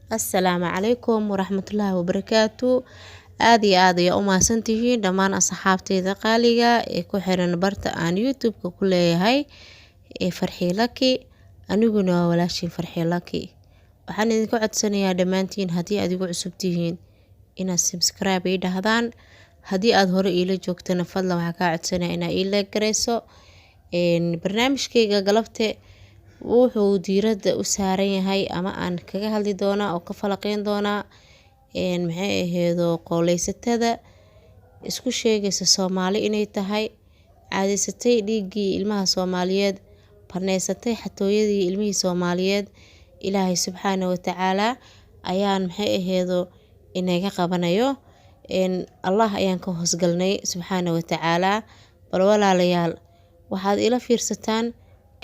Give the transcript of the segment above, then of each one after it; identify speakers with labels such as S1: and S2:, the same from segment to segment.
S1: Assalaamu calaykum waraxmatullaahi wabarakaatu. Aada iyo aad ayaa u mahadsantihiin dhammaan asxaabteyda qaaliga ee ku xiran barta aan YouTube-ka ku leeyahay ee Farxii Laki. Aniguna waa walaashiin Farxii Laki. Waxaan idinka codsanayaa dhammaantiin, haddii aad igu cusub tihiin, inaad subscribe ii dhahdaan. Haddii aada hore iila joogtana, fadlan waxaa kaa codsanaya inaad ii like garayso. Barnaamijkayga galabte wuxuu diiradda u saaran yahay ama aan kaga hadli doonaa oo ka falaqeyn doonaa, maxay aheedo, qooleysatada isku sheegaysa Soomaali inay tahay, caadeysatay dhiiggii ilmaha Soomaaliyeed, baneysatay xatooyadii ilmihii Soomaaliyeed. Ilaahay subxaana watacaala ayaan, maxay aheedo, inaga qabanayo. Allah ayaan ka hoosgalnay subxaana watacaala. Bal walaalayaal, waxaad ila fiirsataan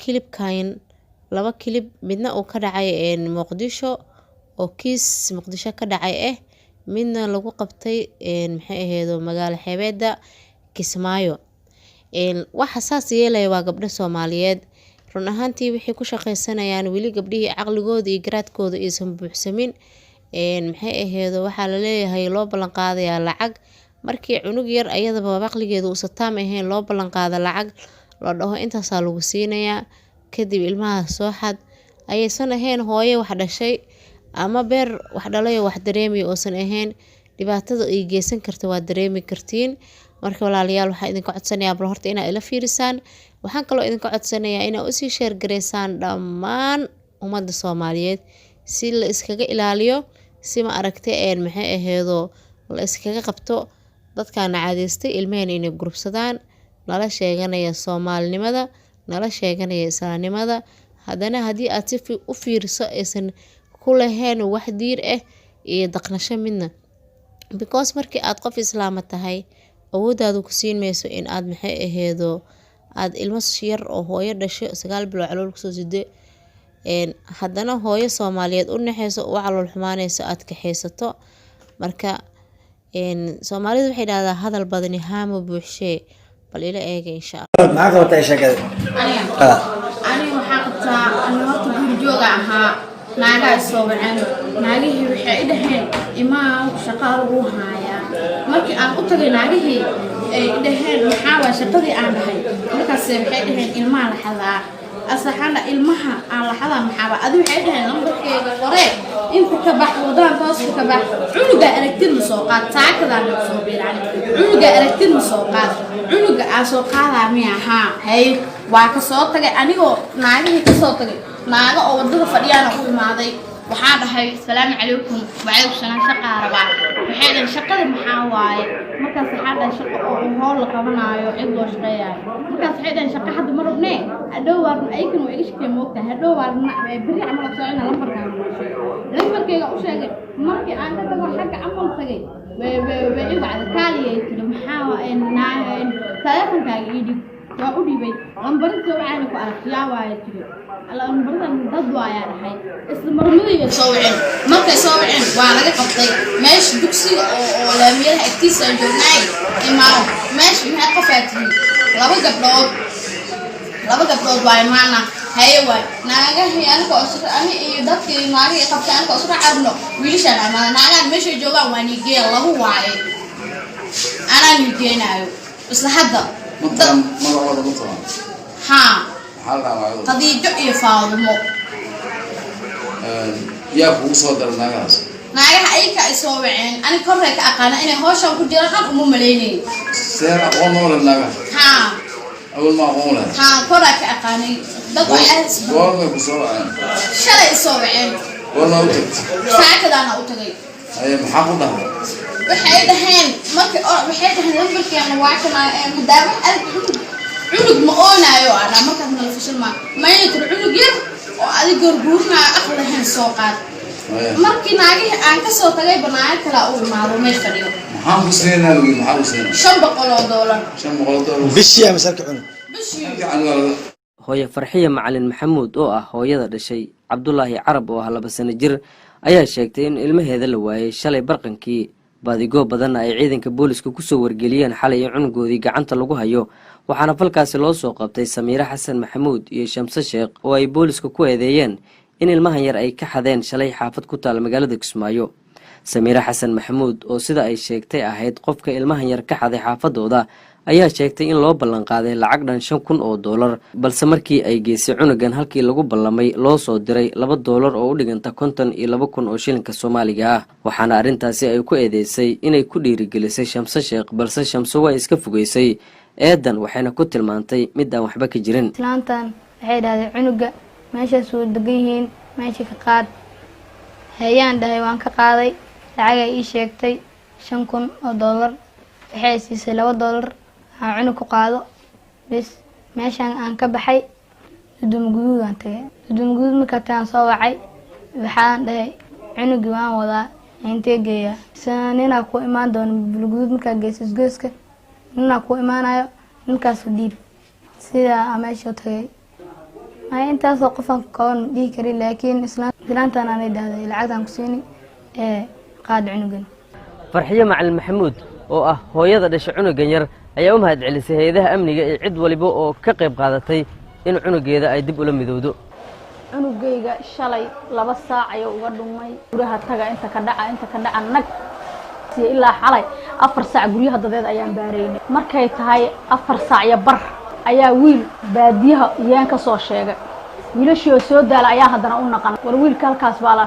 S1: clipkan, laba clip, midna uu ka dhacay Muqdisho oo kiis Muqdisho ka dhacay ah, midna lagu qabtay, maxay aheedo, magaalo xeebeeda Kismaayo. Waxa saas yeelaya waa gabdho Soomaaliyeed. Run ahaantii waxay ku shaqeysanayaan weli gabdhihii caqligooda iyo garaadkooda aysan buuxsamin. Maxay aheedo, waxaa laleeyahay loo ballan qaadayaa lacag. Markii cunug yar ayadaba caqligeeda uusan taam ahayn loo ballan qaado lacag, la dhaho intaasaa lagu siinayaa, kadib ilmaha soo xad, ayaysan ahayn hooyo wax dhashay ama beer wax dhalay oo wax dareemaya uusan ahayn, dhibaatada ay geysan karta waa dareemi kartiin. Marka walaalayaal, waxaan idinka codsanayaa bal horta inaa ila fiirisaan. Waxaan kaloo idinka codsanayaa inaa usii share gareysaan dhammaan ummadda Soomaaliyeed si la iskaga ilaaliyo, si ma aragtay, maxay aheedo, la iskaga qabto dadkaana caadeystay ilmahena inay gurubsadaan, nala sheeganaya Soomaalinimada, nala sheeganaya islaamnimada, haddana haddii aad si u fiiriso aysan ku lahayn wax diir ah iyo daqnasho midna, because markii aad qof islaama tahay, awooddaadu ku siin mayso in aad, maxay aheedo, aad ilmo yar oo hooyo dhasho 9 bilood calool kusoo side, haddana hooyo Soomaaliyeed u naxeyso, u calool xumaaneyso, aad kaxeysato. Marka Soomaalidu waxay dhahdaa, "Hadal badani haama buuxshee." Bal ila eega, insha Allah.
S2: Maxaa qabataa sheekada?
S3: Aniga? Aniga waxaa qabtaa, aniga horta guri jooga ahaa. Naagaa isoo waceen. Naagihii waxay i dhaheen, "Imaan, shaqaa lagu haayaa." Markii aan u tagay naagihii, ay i dhaheen, "Maxaa waa shaqadii?" aan dhahay. Markaas waxay dhaheen, "Ilmaha la xadaa." Asaxana ilmaha aan la xadaa maxaaba adi? Waxay dhaheen, "Lambarkeyga qoree, inta ka bax, wadaan tooska ka bax, cunuga aragtid ma soo qaad." Saakadaan nagu soo biirani, "Cunuga aragtid ma soo qaad." Cunuga aa soo qaadaa miya? Haa, hay, waa ka soo tagay. Anigoo naagihii ka soo tagay, naaga oo wadada fadhiyaana u imaaday. Waxaa dhahay, "Asalaamu calaykum." "Wacalaykum salaam." "Shaqaa rabaa." Waxay dhahay, "Shaqada maxaa waaye?" Markaas waxaa dhahay, "Shaqo oo howl la qabanaayo, cid loo shaqeeyayo." Markaas waxay dhahay, "Shaqa hadda ma rabnee, hadhow waa rabna." Ayakan waa iga shakee, moogtahay. Hadhow waa rabna, berri camal soo ina. Lambarkaan noo sheegay, lambarkayga u sheegay. Markii aan ka tago xagga camal tagay, way i wacday. "Kaaliyay," tiri, "maxaa taleefonkaaga ii dhib?" Waa u dhiibay. "Lambarinta waxaana ku arag, yaa waaya?" tiri. "Lambaradan dad waayaa," dhahay. Isla marmadayay soo waceen. Markay soo waceen, waa laga qabtay meesha dugsiga oo laamiyadaha agtiisa aan joognaay. "Imaaw meesha, maxay qofaa tihi?" Laba gabdhood, laba gabdhood waay maana. "Haye waay." Naagahii aniga oo ani iyo dadkii naagihii qabtay, aniga oo isla carno, wiilashaan amaada. "Naagahan meeshay joogaan waa niigeeya, laba waaye, anaa niigeenaayo isla hadda."
S4: Mataqaan magacooda? Mataqaan?
S3: Haa.
S4: Maxaa la dhahaa magacooda?
S3: Khadiijo iyo Faadumo.
S4: Yaa kugu soo daray naagahaas?
S3: Naagaha ayaka ay soo waceen. Ani korray ka aqaana, inay hawshan ku jiraan dhan uma malaynayn.
S4: Seen aqoon ma leh naagaha?
S3: Haa.
S4: Awal ma aqoon leh?
S3: Haa, koraa ka aqaanay, dad oo aad
S4: Goormay ku soo waceen?
S3: Shalay i soo waceen.
S4: Goormaa u tagtay?
S3: Saakadaana u tagay.
S4: Haye, maxaa ku dhahday?
S3: Waxay dhaheen markii waxay dhaheen, "Lambarkeena waa kana, maadaama aad cunug cunug ma oonaayo." Adhaa markaas nala fashil maa mayna tiri, "Cunug yar oo adig gorguurinaayo, aqal lahayn soo qaad."
S4: Haye.
S3: Markii naagihii aan kasoo tagayba, naago kalaa u imaado meel fadhiyo.
S4: Maxaan ku siinaa lagu yidhi? Maxaa ku siinaa?
S3: $500.
S4: $500?
S2: Bishii ama salka cunug?
S3: Bishii.
S4: Fiican waa.
S5: Hooye Farxiya Macalin Maxamuud oo ah hooyada dhashay Cabdulaahi Carab oo ah 2 sano jir ayaa sheegtay in ilmaheeda la waayey shalay barqankii, baadigoo badanna ay ciidanka booliska kusoo wargeliyeen xalay in cunugoodii gacanta lagu hayo. Waxaana falkaasi loo soo qabtay Samiire Xasan Maxamuud iyo Shamse Sheekh oo ay booliska ku eedeeyeen. In ilmahan yar ay ka xadeen shalay xaafad ku taal magaalada Kismaayo. Samiire Xasan Maxamuud, oo sida ay sheegtay ahayd qofka ilmahan yar ka xaday xaafadooda, ayaa sheegtay in loo ballanqaaday lacag dhan $5,000, balse markii ay geysay cunugan halkii lagu ballamay loo soo diray $2 oo u dhiganta 52,000 oo shilinka Soomaaliga ah. Waxaana arrintaasi ay ku eedeysay inay ku dhiirigelisay Shamse Sheekh, balse Shamse waa iska fogeysay eedan, waxayna ku tilmaantay mid aan waxba ka jirin.
S2: Islaantan waxay dhahday, "Cunuga meeshaas wuu degan yihiin, meesha ka qaad." Hayaan dhahay, waan ka qaaday. Lacagay ii sheegtay $5,000. Waxay siisay $2 aan cunug ku qaado. Bes, meeshaan aan ka baxay, Duduma Guduud aan tagay. Duduma Guduud markaa tagaan, soo wacay, waxaan dhahay, "Cunugii waan wadaa, intee geeyaa?" Ninaa ku imaan doono Bulguduud markaa geyso, isgoyska ninaa ku imaanayo, ninkaasu dhiib. Sidaa aan meesha tagay. Maya, intaasoo qofaan kaban ma dhihi karin, laakiin islaantan aanay dhahday, "Lacagtaan ku siini ee qaad cunugan."
S5: Farxiyo Macalin Maxamuud, oo ah hooyada dhashay cunugan yar, ayaa u mahad celisay hay-adaha amniga iyo cid waliba oo ka qayb qaadatay in cunugeeda ay dib ula midowdo.
S6: Cunugayga shalay 2 saac ayuu uga dhumay guryaha. Taga, inta ka dhaca, inta ka dhaca, nag ilaa xalay 4 saac guryaha dadeed ayaan baaraynay. Markay tahay 4 saac iyo bar ayaa wiil baadiyaha iyaan ka soo sheegay. Wiilashii oo soo daala ayaa haddana u naqan, war wiilka halkaas baa la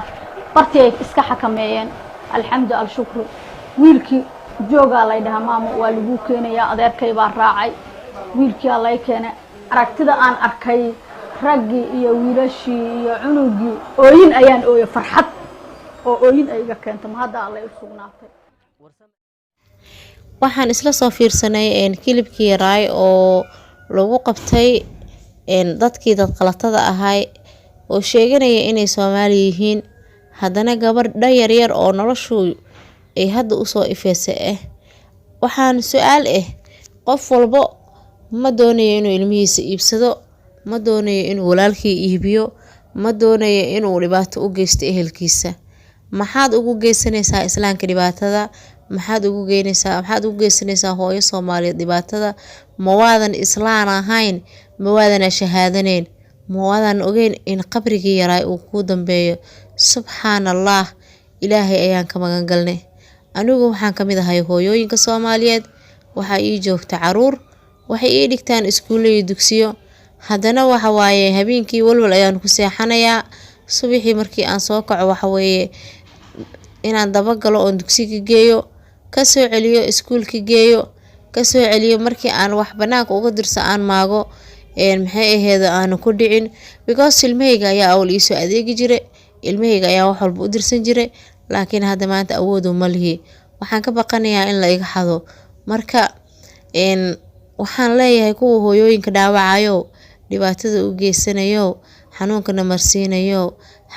S6: bartii ay iska xakameeyeen. Alxamdu alshukru, wiilkii joogaa lay dhahaa, "Maamo, waa lagu keenayaa." Adeerkay baa raacay, wiilkiyaa lay keenay. Aragtida aan arkay raggii iyo wiilashii iyo cunugii, ooyin ayaan ooyay, farxad oo ooyin ay iga keento. Ma hadda Allay u sugnaatay.
S1: Waxaan isla soo fiirsanay clip-kii yaraay oo lagu qabtay dadkii dadqalatada ahay oo sheeganaya inay Soomaali yihiin, haddana gabadha yaryar oo noloshu ay hadda usoo ifeysay ah. Waxaan su-aal ah, qof walbo ma doonayo inuu ilmihiisa iibsado, ma doonayo inuu walaalkii iibiyo, ma doonayo inuu dhibaato u geysto ehelkiisa. Maxaad ugu geysanaysaa islaamka dhibaatada? Maxaad ugu geynaysaa, maxaad ugu geysanaysaa hooyo Soomaaliyeed dhibaatada? Ma waadan islaan ahayn? Ma waadana shahaadaneyn? Ma waadan ogeyn in qabrigii yaraay uu kuu dambeeyo? Subxaan Allah, Ilaahay ayaan ka magan galnay. Anigu waxaan kamid ahay hooyooyinka Soomaaliyeed. Waxaa ii joogta caruur, waxay ii dhigtaan iskuulo iyo dugsiyo. Haddana waxa waaye, habeenkii walwal ayaan ku seexanayaa. Subaxii markii aan soo kaco, waxa weeye inaan dabagalo oon dugsiga geeyo, kasoo celiyo, iskuulka geeyo, kasoo celiyo. Markii aan wax banaanka uga dirso, aan maago, maxay aheyd, aanu ku dhicin, because ilmahayga ayaa awal iisoo adeegi jiray, ilmahayga ayaa wax walba u dirsan jiray, laakiin hadda maanta awoodu ma lihi. Waxaan ka baqanayaa in la iga xado. Marka waxaan leeyahay, kuwa hooyooyinka dhaawacayo, dhibaatada u geysanayo, xanuunkana marsiinayo,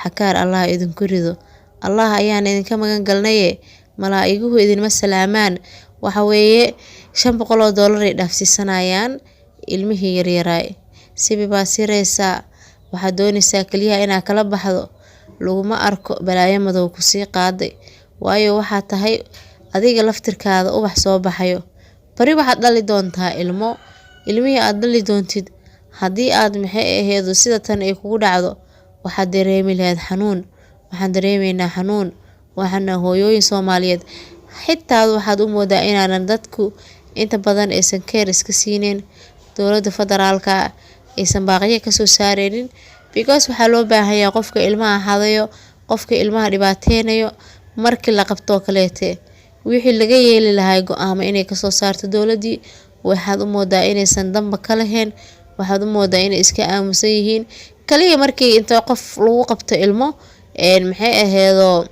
S1: xakaar Allah idinku rido. Allah ayaan idinka magan galnaye, malaa'iguhu idinma salaamaan. Waxa weeye, $500 ay dhaafsiisanayaan ilmihii yaryaraay. Sibi baa siraysaa, waxaad doonaysaa keliyaha inaad kala baxdo, laguma arko, balaayo madow kusii qaaday. Waayo, waxaa tahay adiga laftirkaada ubax soo baxayo. Bari waxaad dhali doontaa ilmo. Ilmihii aad dhali doontid, haddii aad maxay aheedo sida tan ay kugu dhacdo, waxaad dareemi lahayd xanuun. Waxaan dareemeynaa xanuun, waxaana hooyooyin Soomaaliyeed. Xitaa waxaad u moodaa inaanan dadku inta badan aysan care iska siinin, dowladda federaalka aysan baaqyo kasoo saareynin, because waxaa loo baahanyahay qofka ilmaha xadayo, qofka ilmaha dhibaateynayo, markii la qabtoo kaleete wixii laga yeeli lahaa go-aamo inay kasoo saarto dowladii. Waxaad u moodaa inaysan danba ka lahayn, waxaad u moodaa inay iska aamusan yihiin. Kaliya markii inta qof lagu qabto ilmo, maxay aheedoo,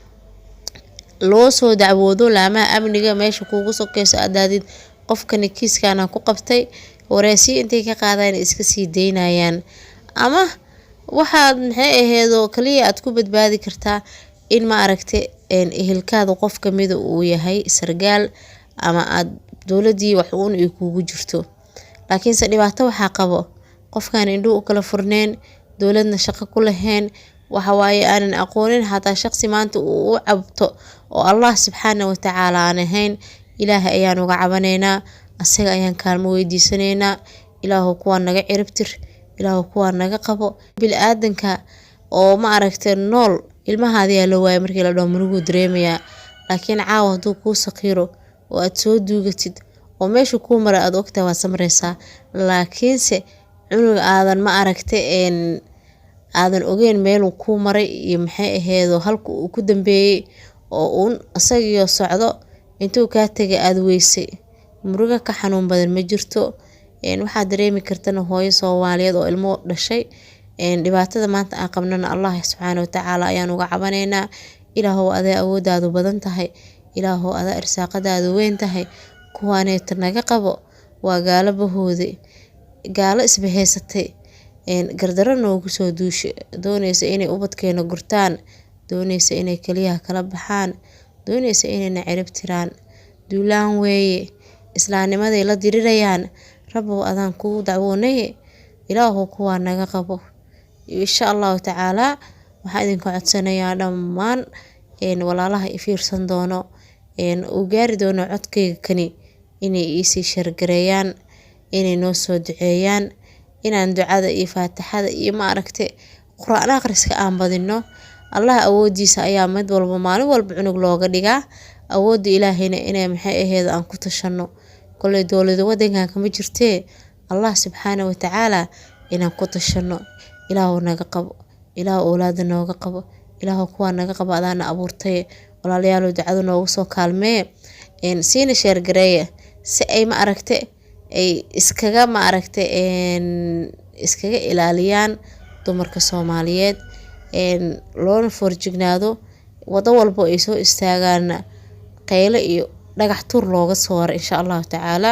S1: loo soo dacwoodo laamaha amniga meesha kuugu sokeyso, adaadid qofkani kiiskaana ku qabtay, wareesiyo intay ka qaadaan iska sii daynayaan. Ama waxaad maxay aheedoo kaliya aad ku badbaadi kartaa in, ma aragte, ehelkaada qof kamida uu yahay sargaal ama aad dowladii wax uun ay kuugu jirto. Laakiinse dhibaato waxaa qabo qofkaan indhuhu u kala furneen, dowladna shaqo ku lahayn. Waxa waaye, aanan aqoonin xataa shaqsi maanta uu u cabto oo Allah subxaana watacaala aan ahayn. Ilaahay ayaan uga cabanaynaa, asaga ayaan kaalmo weydiisanaynaa. Ilaahu kuwaa naga ciribtir, Ilaahu kuwaa naga qabo. Bili-aadanka oo ma aragtay nool ilmahaadiyaa la waayay markii la dhaho muruguu dareemayaa. Laakiin caawa hadduu kuu saqiiro oo aad soo duugatid oo meesha kuu mara aad ogtahay, waad samreysaa. Laakiinse cunug aadan ma aragtay aadan ogeyn meeluu kuu maray iyo maxay aheedo halka uu ku dambeeyey, oo uun isagiyo socdo intuu kaa tegay aada weysay, murugo ka xanuun badan ma jirto. Waxaad dareemi kartana hooyo Soomaaliyeed oo ilmo dhashay. Dhibaatada maanta aan qabnana Allah subxaana watacaala ayaan uga cabanaynaa. Ilaahow adaa awoodaadu badan tahay, Ilaahow adaa irsaaqadaadu weyn tahay, kuwaaneeta naga qabo. Waa gaalo bahooday, gaalo isbahaysatay, gardaro noogu soo duushay, dooneysa inay ubadkeena gurtaan, dooneysa inay keliyaha kala baxaan, dooneysa inayna cirib tiraan. Duulaan weeye, islaamnimaday la dirirayaan. Rabow adaan kugu dacwoonaye, Ilaahow kuwaa naga qabo. Insha Allahu tacaalaa waxaan idinka codsanayaa dhammaan walaalaha i fiirsan doono, uu gaari doono codkayga kani, inay iisii shargareeyaan, inay noo soo duceeyaan, inaan ducada iyo faatixada iyo ma aragtay Qur-aan akhriska aan badino. Allah awoodiisa ayaa mid walba maalin walba cunug looga dhigaa. Awoodda Ilaahayna inay maxay aheyd aan ku tashano. Koley dowlada wadankan kama jirtee, Allah subxaana watacaala inaan ku tashano. Ilaahow naga qabo, Ilaahow owlaada nooga qabo, Ilaahow kuwaa naga qabo, adaana abuurtay. Walaalayaalow, ducada noogu soo kaalmee, siina share gareeya si ay ma aragte ay iskaga ma aragte iskaga ilaaliyaan dumarka Soomaaliyeed, loona foorjignaado wado walbo ay soo istaagaana qeylo iyo dhagax tuur looga soo waro, insha Allahu tacaala.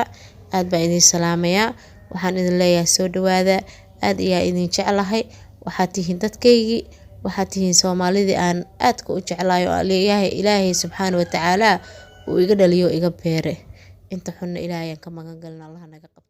S1: Aad baan idin salaamayaa, waxaan idin leeyahay soo dhawaada. Aad ayaa idin jeclahay. Waxaad tihiin dadkaygii, waxaad tihiin Soomaalidii aan aadka u jeclahay oo leeyahay Ilaahay subxaana watacaala uu iga dhaliyo, iga beere. Inta xunna Ilaahay aan ka magan galna, Allah naga qabto.